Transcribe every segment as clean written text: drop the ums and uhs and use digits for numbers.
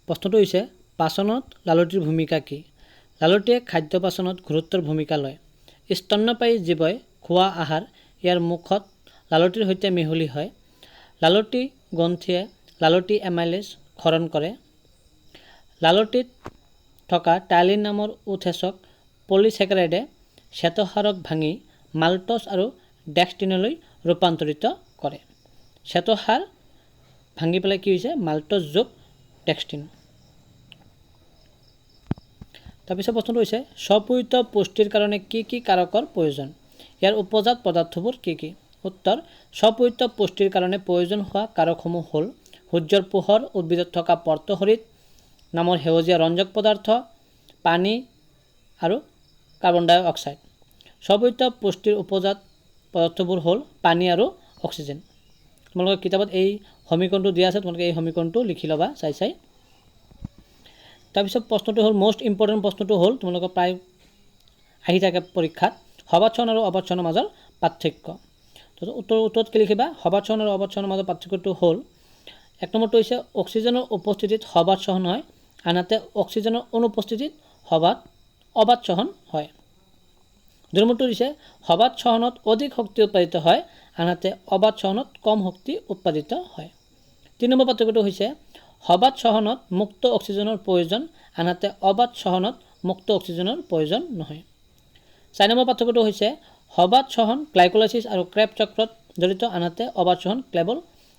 প্ৰশ্নটো হৈছে, পাচনত লালটিৰ ভূমিকা কি? লালটিয়ে খাদ্য পাচনত গুৰুত্বৰ ভূমিকা লয়। স্তন্যপায়ী জীৱই খোৱা আহাৰ ইয়াৰ মুখত লালটিৰ সৈতে মিহলি হয়। লালটি গ্ৰন্থিয়ে লালটি এমাইলেজ ক্ষৰণ কৰে। লালটিত থকা টাইলিন নামৰ উৎসেচক পলিচেকাৰাইডে শ্বেতসাৰক ভাঙি মাল্টছ আৰু ডেক্সট্ৰিনলৈ ৰূপান্তৰিত কৰে। শ্বেতসাৰ ভাঙি পেলাই কি হৈছে? মাল্টছ যোগ ডেক্সট্ৰিন। তাৰপিছত প্ৰশ্নটো হৈছে, স্বপূৰিত পুষ্টিৰ কাৰণে কি কি কাৰকৰ প্ৰয়োজন? ইয়াৰ উপজাত পদাৰ্থবোৰ কি কি? উত্তৰ, স্বপূৰিত পুষ্টিৰ কাৰণে প্ৰয়োজন হোৱা কাৰকসমূহ হ'ল সূৰ্যৰ পোহৰ, উদ্ভিদত থকা পৰ্তহৰিত নামৰ সেউজীয়া ৰঞ্জক পদাৰ্থ, পানী আৰু কাৰ্বন ডাই অক্সাইড। স্বপূৰিত পুষ্টিৰ উপজাত পদাৰ্থবোৰ হ'ল পানী আৰু অক্সিজেন। তোমালোকৰ কিতাপত এই সমীকৰণটো দিয়া আছে, তোমালোকে এই সমীকৰণটো লিখি ল'বা চাই চাই। তাৰপিছত প্ৰশ্নটো হ'ল, মষ্ট ইম্পৰ্টেণ্ট প্ৰশ্নটো হ'ল, তোমালোকৰ প্ৰায় আহি থাকে পৰীক্ষাত, সবাত আৰু অবাত মাজৰ পাৰ্থক্য। তো উত্তৰত কি লিখিবা? সবাত আৰু অবাত মাজৰ পাৰ্থক্যটো হ'ল, এক নম্বৰটো হৈছে অক্সিজেনৰ উপস্থিতিত সবাত সহন হয়, আনহাতে অক্সিজেনৰ অনুপস্থিতিত অবাত সহন হয়। দুই নম্বৰটো হৈছে সবাত সহনত অধিক শক্তি উৎপাদিত হয়, আনহাতে অবাত সহনত কম শক্তি উৎপাদিত হয়। তিনি নম্বৰ পাৰ্থক্যটো হৈছে সবাত সহনত মুক্ত অক্সিজেনৰ প্ৰয়োজন, আনহাতে অবাত সহনত মুক্ত অক্সিজেনৰ প্ৰয়োজন নহয়। চাৰি নম্বৰ পাৰ্থক্যটো হৈছে সবাত সহন গ্লাইকলাইচিছ আৰু ক্ৰেব চক্ৰত জড়িত, আনহাতে অবাত সহন কেৱল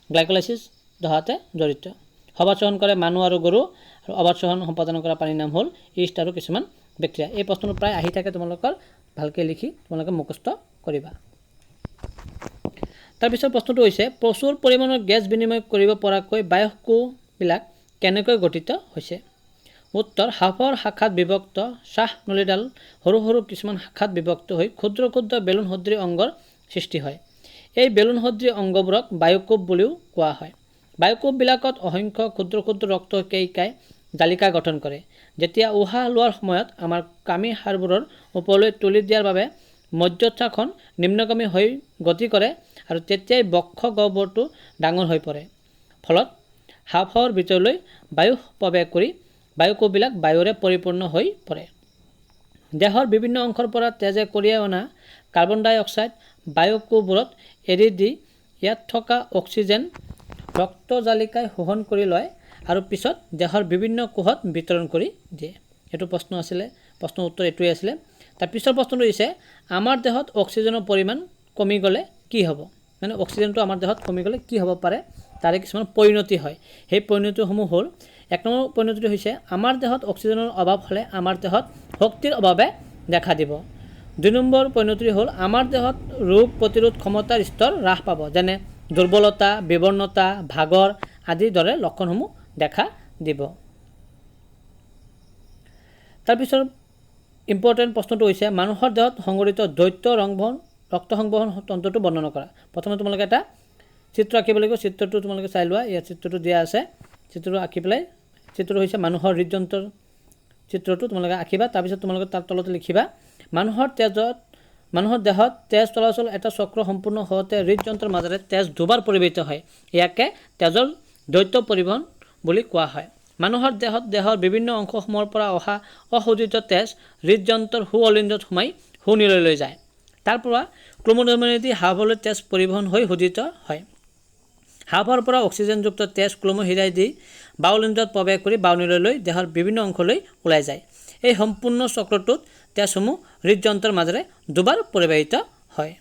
গ্লাইকলাইচিছ দহাতে জড়িত। সবাত সহন কৰে মানুহ আৰু গৰু, আৰু অবাত সহন সম্পাদন কৰা প্ৰাণীৰ নাম হ'ল ইষ্ট আৰু কিছুমান বেক্টেৰিয়া। এই প্ৰশ্নটো প্ৰায় আহি থাকে, তোমালোকৰ ভালকৈ লিখি তোমালোকে মুখস্থ কৰিবা। তাৰপিছত প্ৰশ্নটো হৈছে, প্ৰচুৰ পৰিমাণৰ গেছ বিনিময় কৰিব পৰাকৈ বায়ুকোষবিলাক কেনেকৈ গঠিত হৈছে? উত্তৰ, হাঁওফাঁওৰ শাখাত বিভক্ত শ্বাসনলীডাল সৰু সৰু কিছুমান শাখাত বিভক্ত হৈ ক্ষুদ্ৰ ক্ষুদ্ৰ বেলুন সদৃশ অংগৰ সৃষ্টি হয়। এই বেলুন সদৃশ অংগবোৰক বায়ুকোষ বুলিও কোৱা হয়। বায়ুকোষবিলাকত অসংখ্য ক্ষুদ্ৰ ক্ষুদ্ৰ ৰক্তকেয়িকাই জালিকা গঠন কৰে। যেতিয়া উশাহ লোৱাৰ সময়ত আমাৰ কামি হাড়বোৰৰ ওপৰলৈ তুলি দিয়াৰ বাবে মধ্যচ্ছাখন নিম্নগামী হৈ গতি কৰে আৰু তেতিয়াই বক্ষ গহ্বৰটো ডাঙৰ হৈ পৰে। ফলত হাঁওফাঁওৰ ভিতৰলৈ বায়ু প্ৰৱেশ কৰি বায়ুকোষবিলাক বায়ুৰে পৰিপূৰ্ণ হৈ পৰে। দেহৰ বিভিন্ন অংশৰ পৰা তেজে কঢ়িয়াই অনা কাৰ্বন ডাই অক্সাইড বায়ুকোষবোৰত এৰি দি ইয়াত থকা অক্সিজেন ৰক্তজালিকাই শোষণ কৰি লয় আৰু পিছত দেহৰ বিভিন্ন কোষত বিতৰণ কৰি দিয়ে। এইটো প্ৰশ্ন আছিলে, প্ৰশ্নৰ উত্তৰ এইটোৱে আছিলে। তাৰ পিছৰ প্ৰশ্নটো হৈছে, আমাৰ দেহত অক্সিজেনৰ পৰিমাণ কমি গ'লে কি হ'ব? মানে অক্সিজেনটো আমাৰ দেহত কমি গ'লে কি হ'ব পাৰে, তাৰে কিছুমান পৰিণতি হয়। সেই পৰিণতিসমূহ হ'ল, এক নম্বৰ পৰিণতিটো হৈছে আমাৰ দেহত অক্সিজেনৰ অভাৱ হ'লে আমাৰ দেহত শক্তিৰ অভাৱে দেখা দিব। দুই নম্বৰ পৰিণতি হ'ল আমাৰ দেহত ৰোগ প্ৰতিৰোধ ক্ষমতাৰ স্তৰ হ্ৰাস পাব, যেনে দুৰ্বলতা, বিবৰ্ণতা, ভাগৰ আদিৰ দৰে লক্ষণসমূহ দেখা দিব। তাৰপিছত ইম্পৰ্টেণ্ট প্ৰশ্নটো হৈছে, মানুহৰ দেহত সংগঠিত দ্বৈত ৰক্ত সংবহন তন্ত্ৰটো বৰ্ণনা কৰা। প্ৰথমে তোমালোকে এটা চিত্ৰ আঁকিব লাগিব। চিত্ৰটো তোমালোকে চাই লোৱা, ইয়াত চিত্ৰটো দিয়া আছে। চিত্ৰটো আঁকি পেলাই, চিত্ৰটো হৈছে মানুহৰ হৃদযন্ত্ৰৰ চিত্ৰটো তোমালোকে আঁকিবা। তাৰপিছত তোমালোকে তাৰ তলত লিখিবা, মানুহৰ দেহত তেজ চলাচল এটা চক্ৰ সম্পূৰ্ণ হওঁতে হৃদযন্ত্ৰৰ মাজেৰে তেজ দুবাৰ পৰিবাহিত হয়, ইয়াকে তেজৰ দ্বৈত পৰিবহণ বুলি কোৱা হয়। মানুহৰ দেহত দেহৰ বিভিন্ন অংশসমূহৰ পৰা অহা অশোধিত তেজ হৃদযন্ত্ৰৰ সু-অলিন্দত সোমাই সুনীললৈ যায়। তাৰ পৰা ক্লোমধমনীদি হাঁওফাঁওলৈ তেজ পৰিবহণ হৈ শোধিত হয়। হাঁওফাঁওৰ পৰা অক্সিজেনযুক্ত তেজ ক্লোমহীৰাই দি বাওলিন্দত প্ৰৱেশ কৰি বাওনীললৈ দেহৰ বিভিন্ন অংশলৈ ওলাই যায়। এই সম্পূৰ্ণ চক্ৰটোত তেজসমূহ হৃদযন্ত্ৰৰ মাজেৰে দুবাৰ পৰিবাহিত হয়।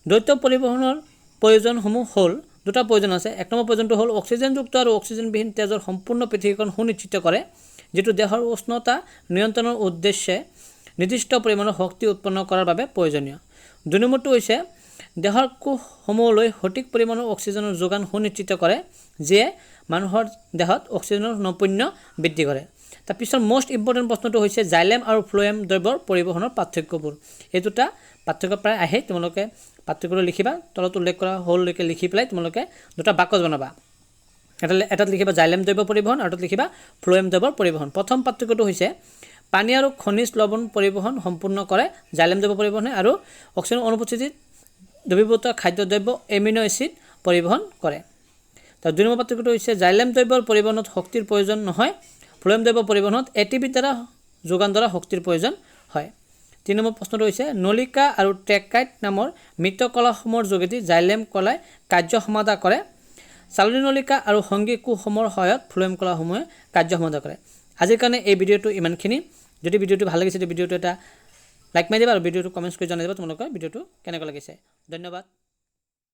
দ্বৈত পৰিবহণৰ প্ৰয়োজনসমূহ হ'ল, দুটা প্ৰয়োজন আছে। এক নম্বৰ প্ৰয়োজনটো হ'ল অক্সিজেনযুক্ত আৰু অক্সিজেনবিহীন তেজৰ সম্পূৰ্ণ পৃথকীকৰণ সুনিশ্চিত কৰে, যিটো দেহৰ উষ্ণতা নিয়ন্ত্ৰণৰ উদ্দেশ্যে নিৰ্দিষ্ট পৰিমাণৰ শক্তি উৎপন্ন কৰাৰ বাবে প্ৰয়োজনীয়। দুই নম্বৰটো হৈছে দেহৰ কোষসমূহলৈ সঠিক পৰিমাণৰ অক্সিজেনৰ যোগান সুনিশ্চিত কৰে, যিয়ে মানুহৰ দেহত অক্সিজেনৰ নৈপুণ্য বৃদ্ধি কৰে। তাৰপিছত মষ্ট ইম্পৰ্টেণ্ট প্ৰশ্নটো হৈছে জাইলেম আৰু ফ্ল'য়েম দ্ৰব্যৰ পৰিবহণৰ পাৰ্থক্যবোৰ। এই দুটা পাৰ্থক্য প্ৰায় আহে, তোমালোকে পাৰ্থক্যটো লিখিবা। তলত উল্লেখ কৰা হ'ললৈকে লিখি পেলাই তোমালোকে দুটা বাকচ বনাবা। এটাত লিখিবা জাইলেম দ্ৰব্য পৰিবহণ আৰু এটাত লিখিবা ফ্ল'য়েম দ্ৰব্যৰ পৰিবহণ। প্ৰথম পাৰ্থক্যটো হৈছে পানী আৰু খনিজ লৱণ পৰিবহণ সম্পূৰ্ণ কৰে জাইলেম দ্ৰব্য পৰিবহণে আৰু অক্সিজেনৰ অনুপস্থিতিত দ্ৰৱীভূত খাদ্যদ্ৰব্য এমিনো এচিড পৰিবহণ কৰে। তাৰ 2 নম্বৰ পাৰ্থক্যটো হৈছে জাইলেম দ্ৰব্যৰ পৰিবহণত শক্তিৰ প্ৰয়োজন নহয়, ফ্ল'ৱেম দ্ৰব্য পৰিবহণত এ টি পিৰ দ্বাৰা যোগান ধৰা শক্তিৰ প্ৰয়োজন হয়। 3 নম্বৰ প্ৰশ্নটো হৈছে নলিকা আৰু ট্ৰেকাইট নামৰ মৃত কলাসমূহৰ যোগেদি জাইলেম কলাই কাৰ্য সমাধা কৰে। চালনী নলিকা আৰু সংগী কোষসমূহৰ সহায়ত ফ্ল'ৱেম কলাসমূহে কাৰ্য সমাধা কৰে। আজিৰ কাৰণে এই ভিডিঅ'টো ইমানখিনি। যদি ভিডিঅ'টো ভাল লাগিছে তেতিয়া ভিডিঅ'টো এটা লাইক মাৰি দিবা আৰু ভিডিঅ'টো কমেণ্টছ কৰি জনাই দিবা তোমালোকৰ ভিডিঅ'টো কেনেকুৱা লাগিছে। ধন্যবাদ।